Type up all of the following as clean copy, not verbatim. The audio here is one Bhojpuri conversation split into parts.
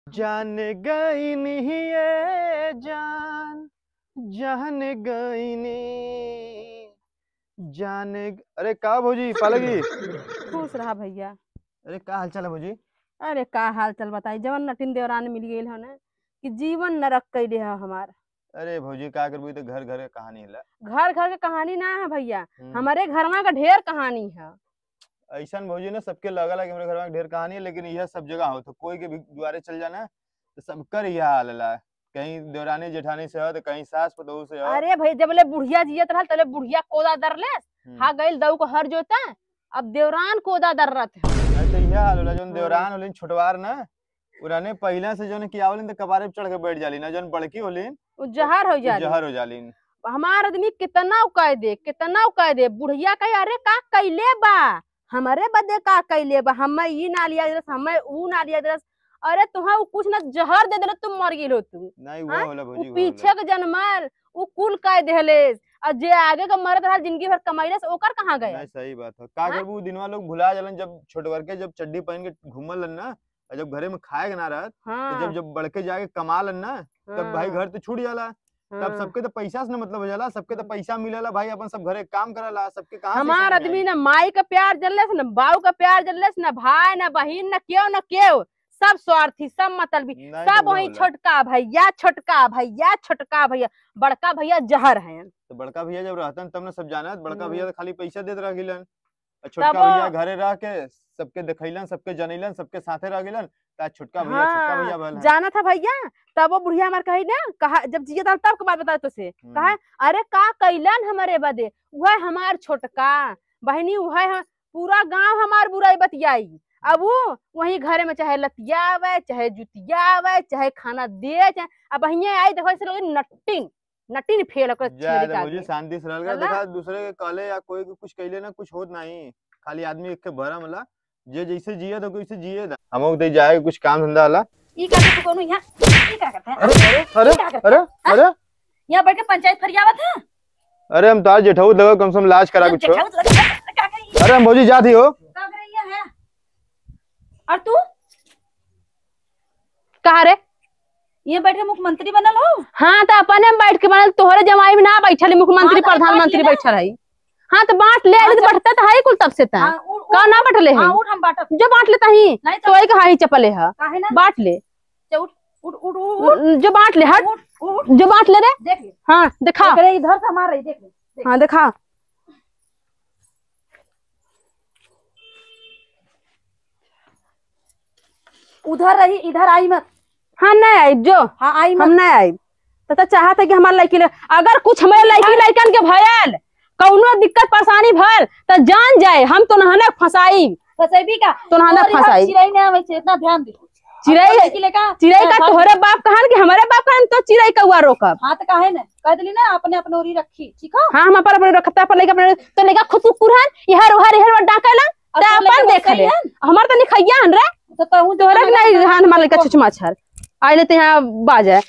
जान गई नी ये जान, जान गई नी जान। अरे का भौजी पालगी, खुश रहा भैया। अरे का हाल चाल है भौजी? अरे का हाल चाल बताई, जवन नटिन देवरान मिल गई है ना कि जीवन नरक कैले है हमार। अरे भौजी का करबी, तो घर घर के कहानी है। घर घर के कहानी ना है भैया, हमारे घर में का ढेर कहानी है। ऐसा भौजी ना सबके लगल है कि हमारे घर में ढेर कहानी है, लेकिन यह सब जगह हो तो कोई के भी द्वारे चल जाना तो सबकर यह हाल है। कहीं देवरानी जेठानी से हो तो कहीं सास पतोहू से हो। अरे भाई जब ले बुढ़िया जियत रहल तले बुढ़िया कोदा दर ले हा गइल दऊ को हर जोता, अब देवरान कोदा दर रत है। तो यह हाल होला, जोन देवरान होलिन छोटवार ना उराने पहला से जोन की आवलिन तो कपारे पे चढ़ के बैठ जालिन, जोन बड़की होलिन उ जहर हो जालिन, जहर हो जालिन। हमार आदमी कितना उकाय दे, कितना उकाय दे। बुढ़िया कहे अरे का कैले बा हमारे बदे, का कैले बा, हमें ई ना लिया दरस, हमें ऊ ना लिया दरस। अरे तुहा उ कुछ ना जहर दे देले तुम मर गेल हो तू। नहीं वो होला भौजी, उ पीछे के जनमल उ कुल काय देहले, और जे आगे के मरत रहल जिंदगी भर कमाईले से ओकर कहां गए। नहीं सही बात है। का करबू दिनवा लोग भुला जालन, जब छोटवर के जब चड्डी पहन के घुमलन ना, और जब घरे में खाए के ना रहत, तो जब जब बड़के जाके कमालन ना तब भाई घर तो छूट जाला। तब सबके तो पैसा से ना मतलब हो जाला, सबके तो पैसा मिलेला भाई, अपन सब घरे काम करला, सबके कहां से। हमार आदमी ना माई का प्यार जलले से, ना बाऊ का प्यार जलले से, ना भाई ना बहिन ना केव ना केव, सब स्वार्थी सब मतलबी, सब वही छोटका भैया छोटका भैया छोटका भैया, बड़का भैया जहर है। तो बड़का भैया जब रहतन तब ना सब जानत, बड़का भैया तो खाली पैसा देत रह गिलन, और छोटका भैया घरे रह के सबके देखैलन, सबके जनैलन, सबके साथे रह गिलन। ता छोटका भैया छोटका भैया भल जाना था भैया। तब वो बुढ़िया हमार कही ना, कहा जब जिया तब के बात बताए तो से कहा अरे का कैलन हमारे बदे, वह हमार छोटका बहनी, वह पूरा गांव हमार बुराई बतियाई। अब वो वही घरे में चाहे लतिया आवे चाहे जुतिया आवे चाहे खाना दे चाहे, अब बहिया आई देखो ऐसे लोग नटिन नटिन फेल कर छेड़ी। शांति से रहल देखा, दूसरे के कहले या कोई के कुछ कहले ना कुछ होत नहीं, खाली आदमी एक के भरम होला, जे जैसे जिए तो वैसे जिए। हम तो जाए कुछ काम धंधा होला। ई का करत कोनो यहां ई का करत है? अरे अरे अरे अरे यहां बैठ के पंचायत फरियावत है। अरे हम तार जेठाऊ लगा कम से कम लाज करा कुछ। अरे हम भौजी जाती हो का कर रही है? और तू कहा रे ये बैठ के मुख्यमंत्री बनल हो? हां तो अपने में बैठ के बनल, तोहरे जमाई में ना बैठल मुख्यमंत्री प्रधानमंत्री बैठल है। हां तो बांट ले, तो बढ़ता तो है कुल तब से ता का ना बटले है। हां उठ हम बांटब, जो बांट लेता ही तो वही कहा ही चपले है, बांट ले। उठ उठ उठ उठ जो बांट ले, हट जो बांट ले रे, देख ले। हां दिखा, अरे इधर से मार रही, देख ले। हां दिखा, उधर रही इधर आई मत। हां नहीं आई जो, हां आई मत, हम नहीं आई। तो चाहत है कि हमार लड़की अगर कुछ हमारे लड़की लड़कन के भयल कौनो दिक्कत परेशानी भल तो जान जाए, हम तो नहाने फसाई फसाईबी का तो नहाने फसाई। चिड़ई ना आवे छे, इतना ध्यान दे। चिड़ई चिड़ई का तोहरे बाप कहन कि हमारे बाप कहन तो चिड़ई कौआ रोकब। हां तो काहे ना कह देली ना, अपने अपने ओरी रखी ठीक है। हां हम अपन अपन रखता पर लइका अपने तो लइका खुद कुरहन इहर उहर इहर डाकेला त अपन देख ले, हमर त निखैया हन रे तो तहु तोहरे नहीं हां हमार लइका छुछमा छर आइले त यहां बाजे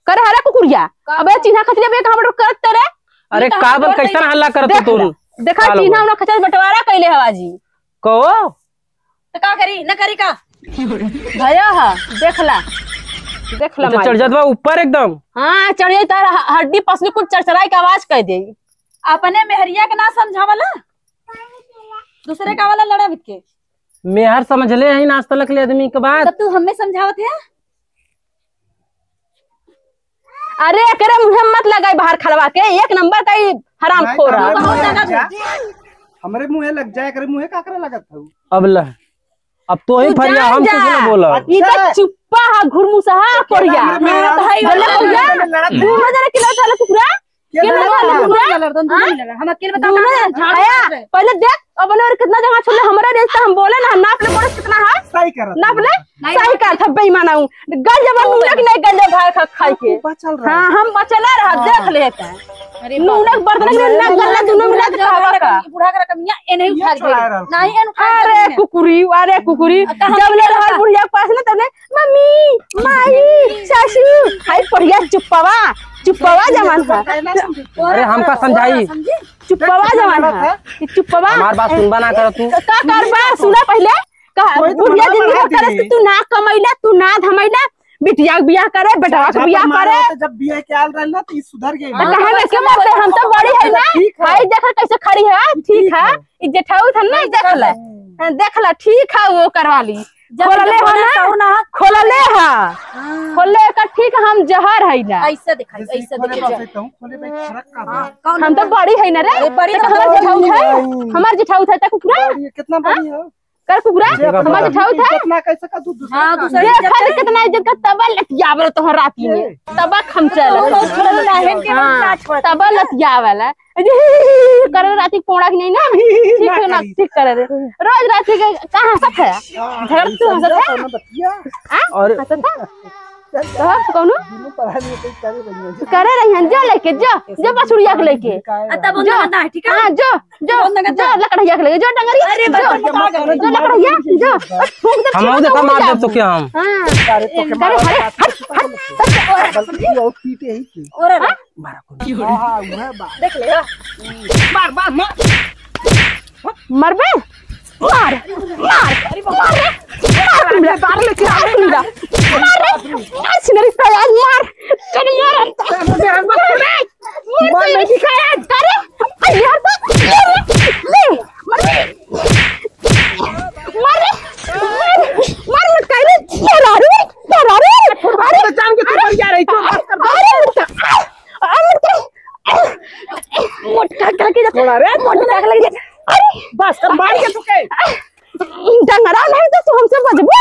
करे हरा कुकुरिया। अबे चिन्हा खचले बे कहां करत रे? अरे का बल कैसन हल्ला करत तू? देखा चिन्हा उना खचल बंटवारा कैले हवाजी को तो का करी न करी का भया हा देखला देखला तो चढ़ जात बा ऊपर एकदम। हां चढ़ जाई तार हड्डी पसली कुल चरचराई के आवाज कह दे। अपने मेहरिया के ना समझावला दूसरे का वाला लड़ा बित के मेहर समझ ले ही नाश्ता तलक ले आदमी के बाद तो तू हमें समझावत है। अरे एकरे मुंह मत लगाई बाहर खड़वा के, एक नंबर का ही हराम खोर है। हमरे मुंह लग जाए करे मुंह का करे लगत है। अब ल अब तो ही फरिया हम कुछ ना बोला। ई त चुप्पा हा घुरमुसा हा कोरिया दूनो जने किलो थाले कुकुरा के लड़ा कुकुरा हम अकेले बताओ पहले देख अब और कितना जगह छोड़ले हमरा रेंज त हम बोले ना नाप ले बोले कितना है सही कर नाप ले सही कर था बेईमान हूं गल जब नूनक नहीं गल जब भाई खाई के बचल रहा। हां हम बचला रहा देख ले त नूनक बर्तन में ना गल्ला दोनों मिला के खावा का बूढ़ा का कमिया ए नहीं उठा के नहीं एन उठा। अरे कुकुरी अरे कुकुरी जब ले रहल बुढ़िया के पास ना तब ने मम्मी माई सासू हाय पढ़िया चुप्पावा चुप्पावा जमान था। अरे हमका समझाई चुप्पावा जमान था चुप्पावा हमार बात सुनबा ना कर तू का करबा सुना पहले बुढ़िया जिंदगी भर करस तू ना कमैला तू ना धमैला बिटिया के बियाह करे बेटवा के बियाह करे। जब बियाह के आल रहल ना तो ई सुधर गई। कहे में के मरते हम तो बड़ी है ना भाई देख कैसे खड़ी है। ठीक है ई जेठाऊ था ना देख ले देख ले ठीक है वो करवा ली खोलले हो ना खोलले है खोलले का ठीक हम जहर है ना ऐसे दिखाई ऐसे दिखाई खोले भाई फर्क का हम तो बड़ी है ना रे। हमार जेठाऊ है हमार जेठाऊ था कुकुरा कितना बड़ी है कर कुकुरा हमार जेठाऊ था कितना कैसे का दूध हां दूसरा देख कितना इज्जत का तबा लतियावल तोहर राती में तबा खमचल तबा लतियावल कर राती पोड़ा की नहीं ना ठीक है ना ठीक करे रे रोज राती के कहां हंसत है झगड़ तू हंसत है और हंसत है तो कौनो करे रही हैं जो लेके जो जो बछुड़िया के लेके तब ना ठीक है। हां जो जो जो लकड़िया के लेके जो डंगरी अरे जो लकड़िया जो फूंक दे हम देखा मार दे तो क्या हम हां अरे तो के मार बल्कि और पीटे ही की और मारा को हां हां बा देख ले मार मार मार मरबे मार मार मार रे मार मार लेके आ तुमरा मार रे मार सिनरी पे आज मार चल मार मार मार नहीं दिखाया आज करे अरे यार तो ले मर मार रे मार मार लटकाई रे मार रे मार रे अरे तो जान के तू मर जा रही तो बस कर अरे लटका अरे लटका मोटका करके जा थोड़ा रे मोटका लग जा अरे बस कर मार के तू के डंगरा नहीं तो तू हमसे बजबू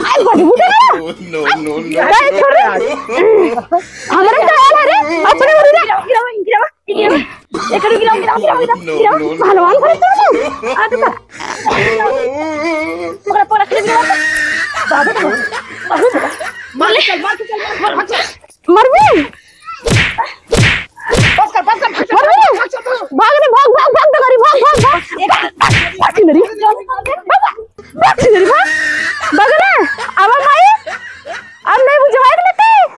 आई बजबू डंगरा नो नो नो अरे छोड़ रे हमरे का हाल है रे अपने उड़ी रे गिरावा गिरावा गिरावा एकरो गिरावा गिरावा गिरावा पहलवान करे तू आ तू पकड़ पकड़ के गिरावा मार चल मार चल मार चल मरबी बस कर बस कर भाग रे भाग भाग भाग डंगरी भाग भाग भाग भाग सिनरी भाग भाग सिनरी भाग भाग रे आवा माई